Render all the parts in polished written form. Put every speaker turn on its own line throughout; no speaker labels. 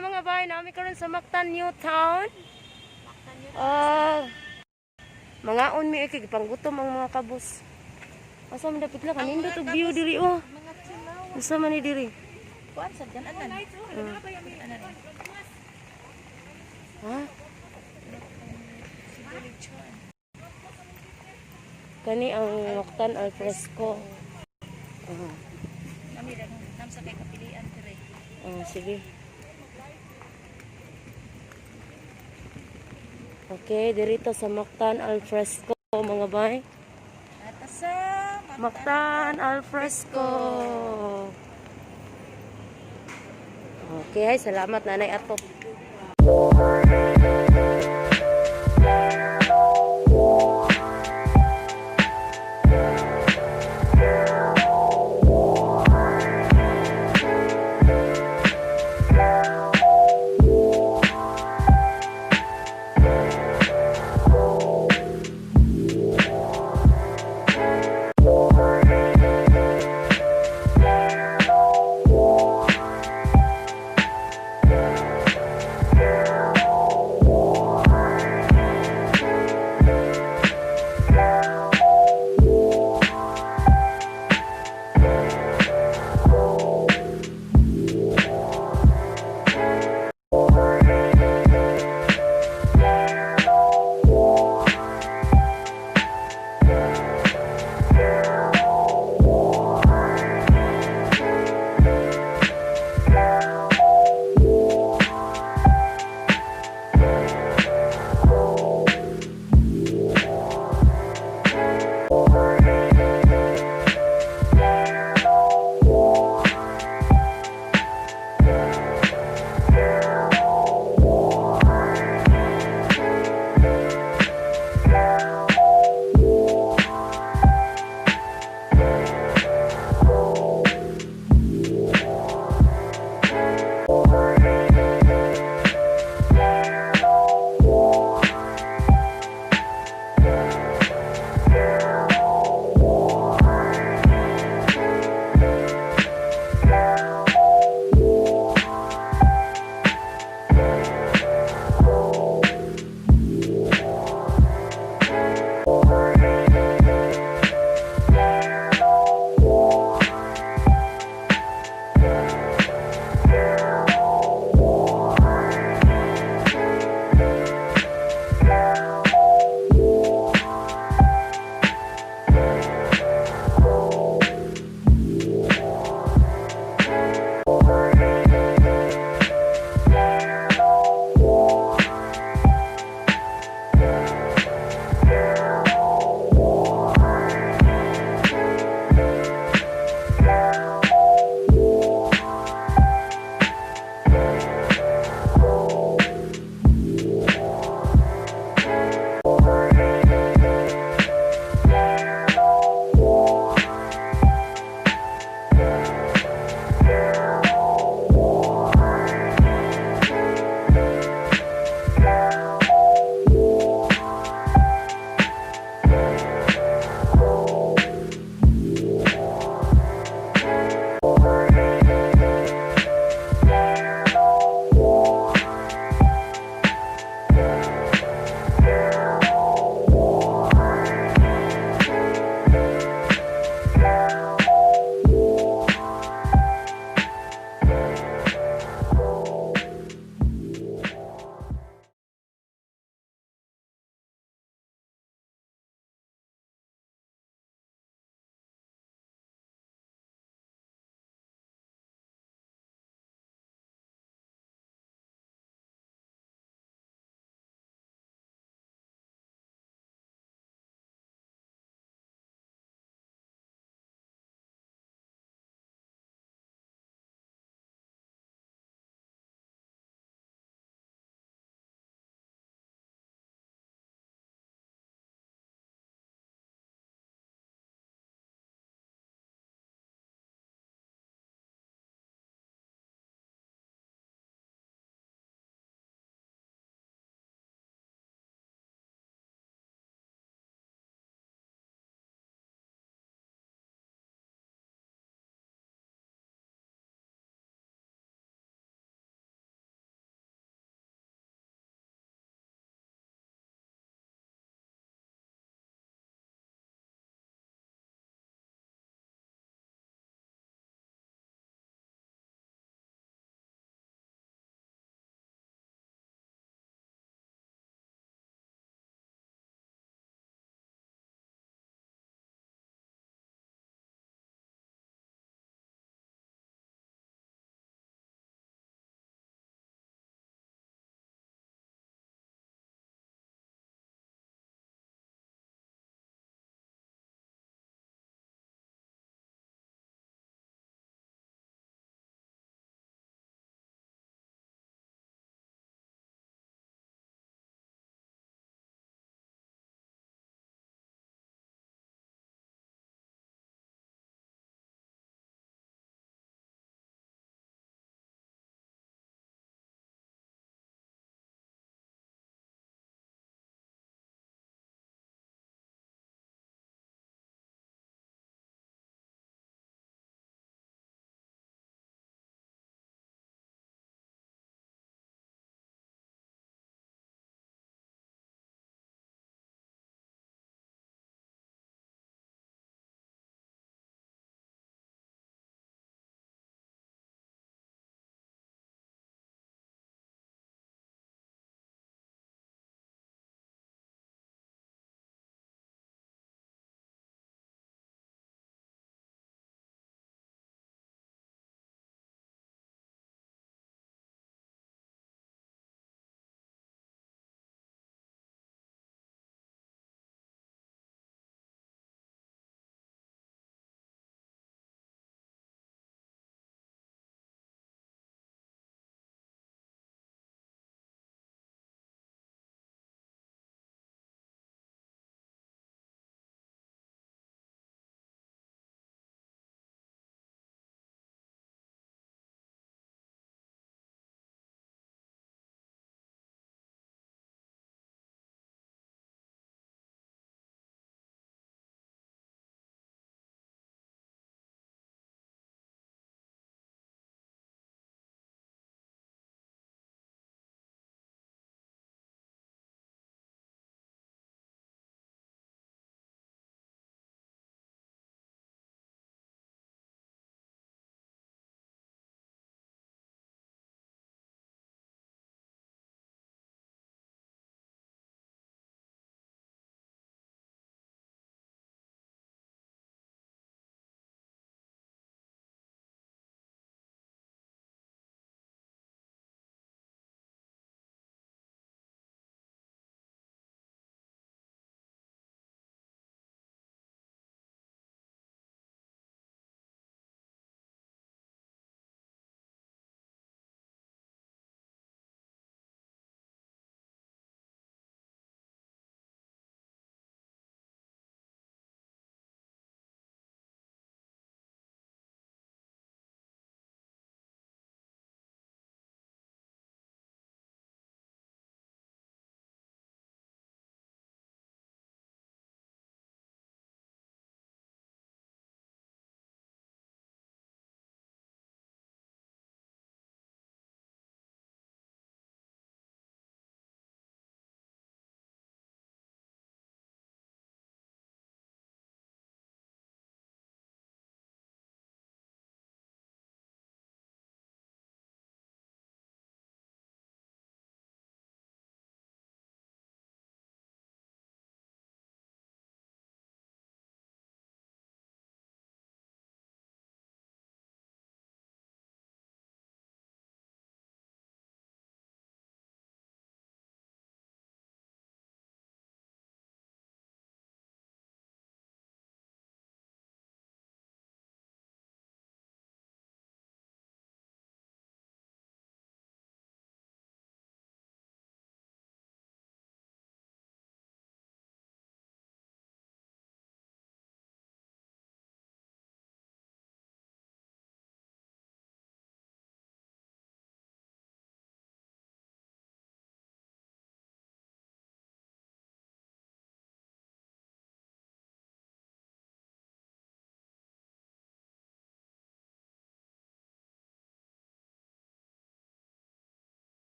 Hi, mga bay, naa mi karon sa Mactan New Town. Ah, mangaon mi kay panggutom ang mga kabus. Asa man dapit lang kanindot og view diri oh.
Mga chilaw.
Asa man ni diri?
Kuan sa dyan, anan. Anan.
Ha? Kani ang Mactan al fresco. Ah,
Nami ra nam sa kay kapilian dire.
Ah, sige. Okay, dirito sa Mactan al fresco, mga bay.
Ata sa
Mactan al fresco. Okay, ay, salamat, Nanay Ato.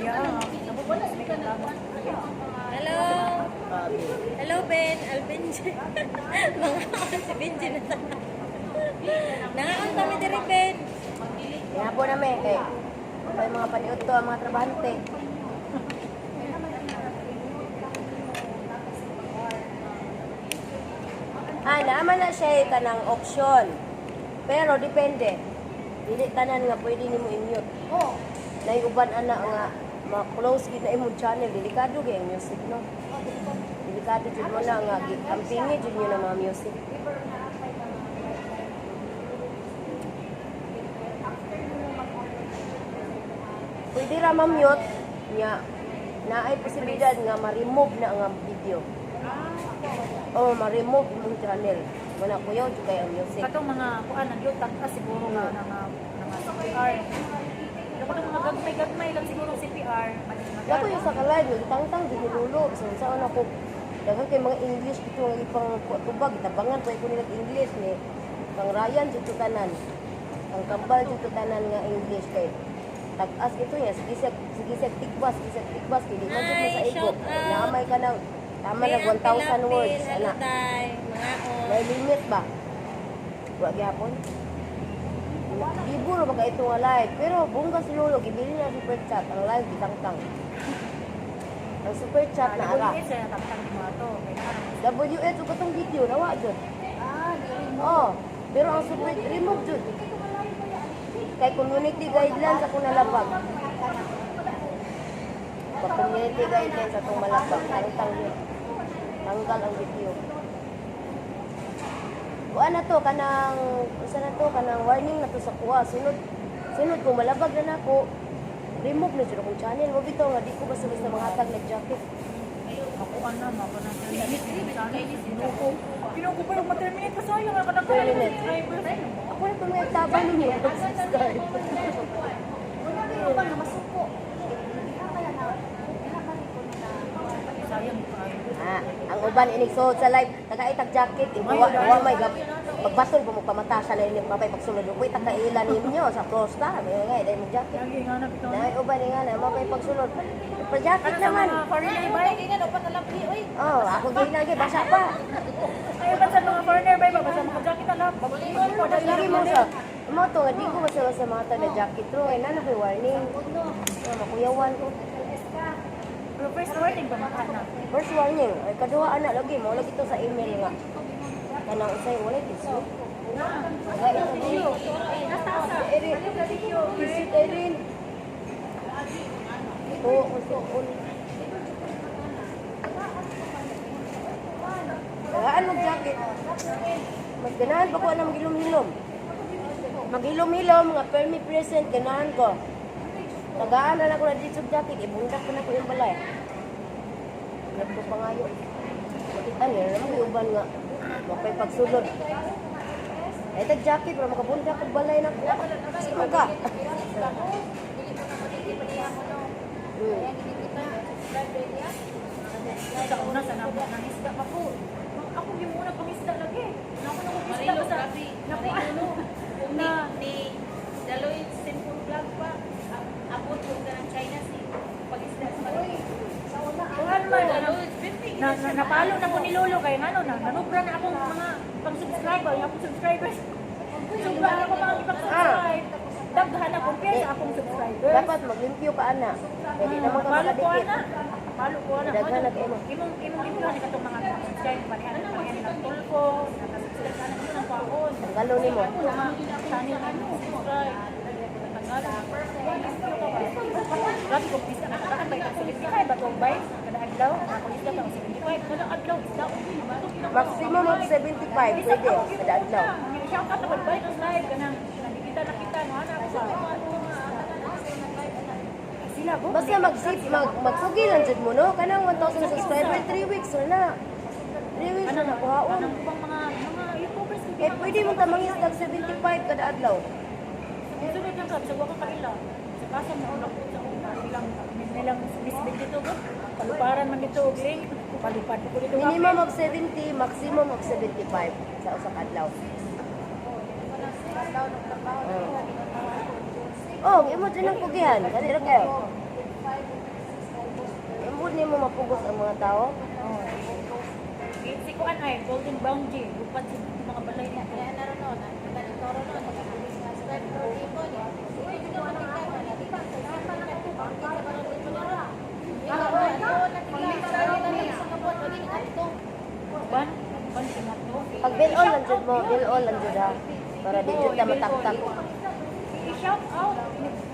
Iya.
Hello. Hello, Ben. Albenji. Mga si Benji na ta. Nangaon kami diri, Ben.
Hinapo namin kay may mga paniudto ang mga trabahante. Ah, naaman na siya kanang option. Pero depende. Dili tanan nga pwede nimo i-mute.
Oh.
Nay uban ana nga ma-close gid na imong channel, delikado gyud ang music, no. Delikado jud mo na nga ampingi jud nyo na mga music. Pwede ra ma-mute nya naay posibilidad nga ma-remove na ang video. Oh, ma-remove imong channel. Wala kuyaw jud kay ang music.
Katong mga kuan ang yun tag siguro nga nga nga CPR. Pero katong mga gagmay-gagmay lang siguro CPR.
Dako yung sa ka-live, nagtangtang jud ni Lolo. Bisan saan ako daghan kay mga English dito nga ipang tubag, tabangan pa ko nila English ni kang Ryan jud to tanan. Kang Kambal jud to tanan nga English kay tag-as ito niya, sige siya tikbas kay di man jud mo
Hi,
sa igo.
shout out.
Naamay ka ng tama
Ben,
nag
ang
1,000 words
pilapil. Hello,
ana.
tay. Mga
May limit ba? Wa gyapon. Libo ra ba ito nga live? Pero bongga si Lolo, gibili na super chat. Ang live, gitangtang. Ang super chat na ara.
WH sa tagtag mo ato.
WH ug katong video, nawa jud. Oh, pero ang super remove jud. Kay community guidelines ako nalabag. Pag community guidelines atong malabag, tangtang yun. Tanggal ang video. Kuha na to kanang usa na to kanang warning na to sa kuha. Sunod sunod kung malabag na nako, remove na jud akong channel. Mo bitaw nga di ko basta-basta manghatag ng jacket.
Ako ana mako na terminate. Kinuko pa yung ma-terminate pa sayang nga kanang
Terminate.
subscribers.
Ako na itong mga taba ninyo. Mag-subscribe.
Sayang pa.
Ah, ang uban inig suod sa live, tagaitag jacket, wa wa may gab pagbatol pa mo pamata sa na mapay pagsulod ko takaila ninyo sa Costa, may nga dai mo jacket.
Lagi nga na bitaw.
Nay uban nga na mapay pagsulod. Pa jacket
Ano sa
naman.
mga foreigner bay?
Oh, ako ginagi basa pa.
Ayaw ba sa mga foreigner bay ba? Basta mga jacket na lang.
Lagi mo sa mo to nga di ko basta sa mga taga jacket ro kay nana koy warning. Nga makuyawan ko.
Pero first warning ba mga anak?
First warning, ay kaduha ana lagi mo lagi to sa email nga. Kanang usay wala tissue. Ay, ito video. Erin, visit Erin. Oo, ko suon. Tagaan mag jacket. Mas ganahan pa ko na maghilom-hilom. Maghilom-hilom, nga permi present, ganahan ko. Tagaan na lang ko na dito sa jacket, ibundak ko na ko yung balay. Nagpapangayo. Makita niya, naman yung uban nga. Mapay pagsulod. Eh, tag jacket, pero makabundak ko balay na ko. Sino ka?
Sa una, sa nabo, nang isda pa po. Ako yung muna pang isda lagi. Naku na kong isda basta. Naku ano. Na,
Ni Daloy simple vlog pa. Abot ko ng China si pag-isda sa
kung ano man,
Daloy, 50
na, napalo na ko ni Lolo kay ngano na nanubra na akong mga pang-subscriber, yung akong subscribers. Sobra na ako mga ipag-subscribe. Daghan na compare sa akong subscribers.
Dapat maglimpyo ka, ana. Pwede naman ka
Palo ko
makadikit.
ana. Palo ko ana.
Daghan na kayo.
Imong imong limpyo ni katong mga subscribe pa niya nang tulfo, nakasubscribe ana yun ang paon.
Tanggalon nimo.
Ako na channel ano subscribe. Natanggal. Grabe ko isda ka tagaan ba 75 ba tong bay kada adlaw ako isda pa 75 kada adlaw isda.
Maximum of 75, pwede. Kada adlaw.
Shout out na bay tas live kanang nakikita nakita no ana ako sa sila go.
Basta mag-sip, magsugi lang jud mo, no? Kanang 1,000 subscriber, 3 weeks na na. 3 weeks na nakuhaon.
Anong ubang mga YouTubers ko
Eh, pwede mo ka mangisdag 75 kada adlaw.
Sunod lang ka, sa waka kaila. Sa kasam na unak sa una, nilang nilang bisbit dito ko. Paluparan man dito og link, palupad ko dito.
Minimum of 70, maximum of 75 sa usa ka adlaw. Oh, imo dyan ang pugihan. Dali ra kayo. mo mapugos ang mga tao.
Oh. Si Kuan ay Golden Brown G, lupad sa mga balay niya.
Kaya naroon no, na toro no, subscribe ko dito. Uy, dito makita ko na dito.
Ban, ban si Mato.
Pag bill all lang jud mo, bill all lang jud ha. Para di jud ta mataktak.
I-shout out.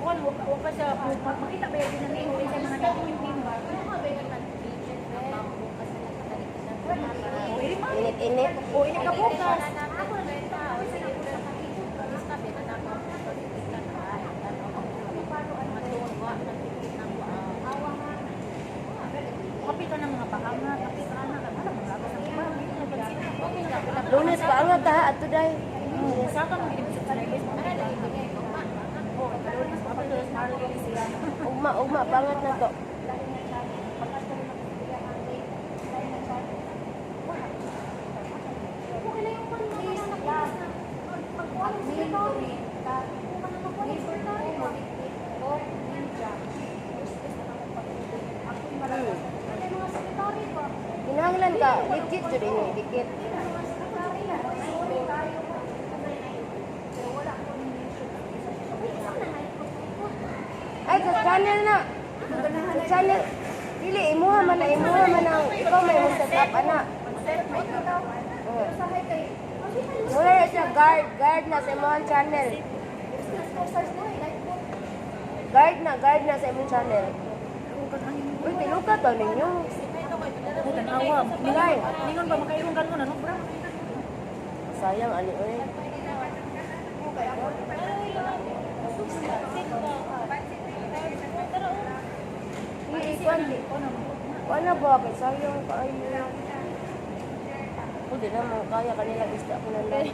Kuan wa wa pa siya makita ba yung dinami sa mga naging team.
Init-init.
O ini ka bukas. Kapi ka ng mga paangat, kapi ka na, wala mga lagas ang iba. Hindi na pansin.
Lunes pa angat ha, ato day.
Saka mo gid subscribers mo. Oh, Lunes pa pa Marley sila.
Ugma, ugma, pangat na to. Kinahanglan ka, legit jud inyo idikit. Ay, sa channel na. Sa channel. Dili, imuha man ang, ikaw may mo set up, ana. Oh. Muna na siya, guard, guard na sa imong channel. Guard na sa imong channel. Uy, tiluka to ninyo.
Tanawa.
Bilay.
Ningon ba makairong galon ano bra?
Sayang, ani, uy. Uy, ikuan, di. Wala ba, kay sayang kaayo. Uy, di na mo kaya kanila isda ko na lang.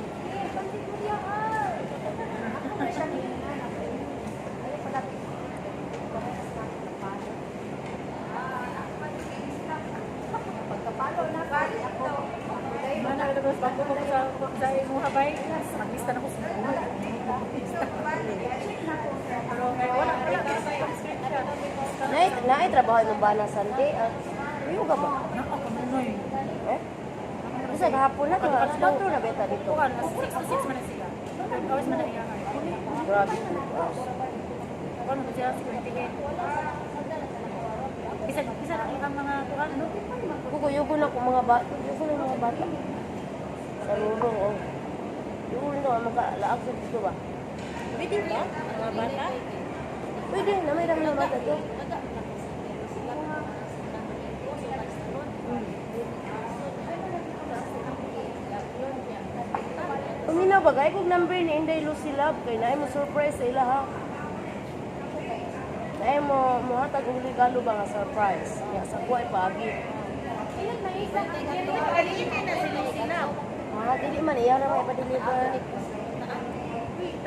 Mana ka tapos bago ko sa imuha bay. Maglista na ko sa imuha. Pero kay wala wala screenshot.
Nay, naay trabaho imong bana Sunday. Ah, uyo ka ba?
Nako kamunoy.
Eh? Kasi kahapon na, alas 4 na beta dito.
Kuan 6 to 6 man na sila. 5 hours man na iya.
Grabe. Hours.
Kuan mo siya security gate. Bisa bisa ang mga kuan no.
Kuko, yugo na ko mga bata. Yugo na mga bata. Sa lurong, oh. Yugo na, makalaag sa dito ba?
Pwede ba? Mga bata?
Pwede, na may mga bata to. Paminaw ba, gay kog number ni Inday Lucy Love kay naay mo surprise sa ila ha. Naay mo mohatag og regalo ba nga surprise. Nya sa kuay paagi. Ah, dili man iya ra may pa-deliver.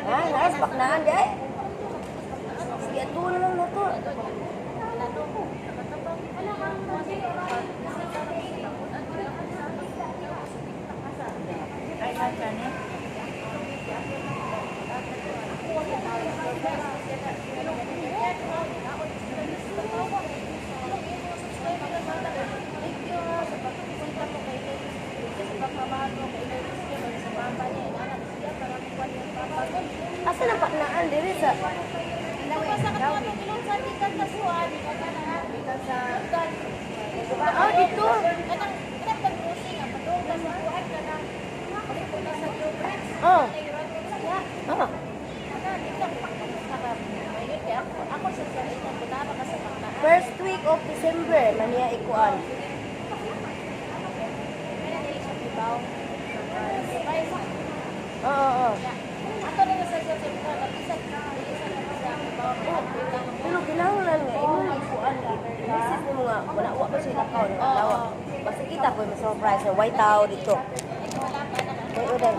Ah, naas baknaan di ay. Sige, ato na lang nato.
Ay man channel.
Asa na paknaan diri sa Ah, dito. Oh. Oh. First week of December, maniya ikuan. Oo, oo. Pero kinahanglan nga imong ikuan misis nimo nga wala wa pa siya lakaw nga adlaw. Basta kita ko may surprise na white tao dito. Uy, uday.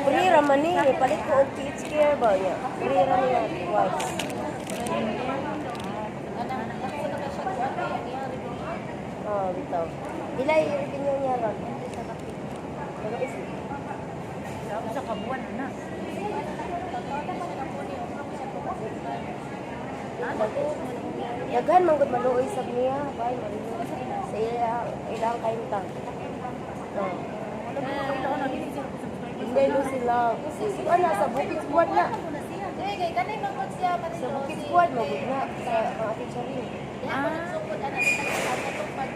Free ra man ni, palit ko og PH care ba niya. Free ra niya wipes. Oh, bitaw. Dili revenue niya ron. Pero is
Sa kabuan na.
Daghan man gud maluoy sab niya, bay Marilo. Sa iya ilang kahimtang. No.
Wala mo ko ito na dili sila ko subscribers.
Inday Lucy Love. Si ana sa Bukid Squad na.
Dili kay kanay mangkot siya
Sa
Marilo.
Bukid Squad magud na sa mga Ate Charin.
Diha ko nagsugod ana sa katong pag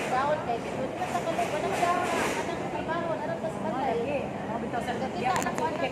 down kay di man sa kalog wala ka anang trabaho naron ka sa
Mga
balay.
lagi. Mga bitaw sa
Kakita na ko ana.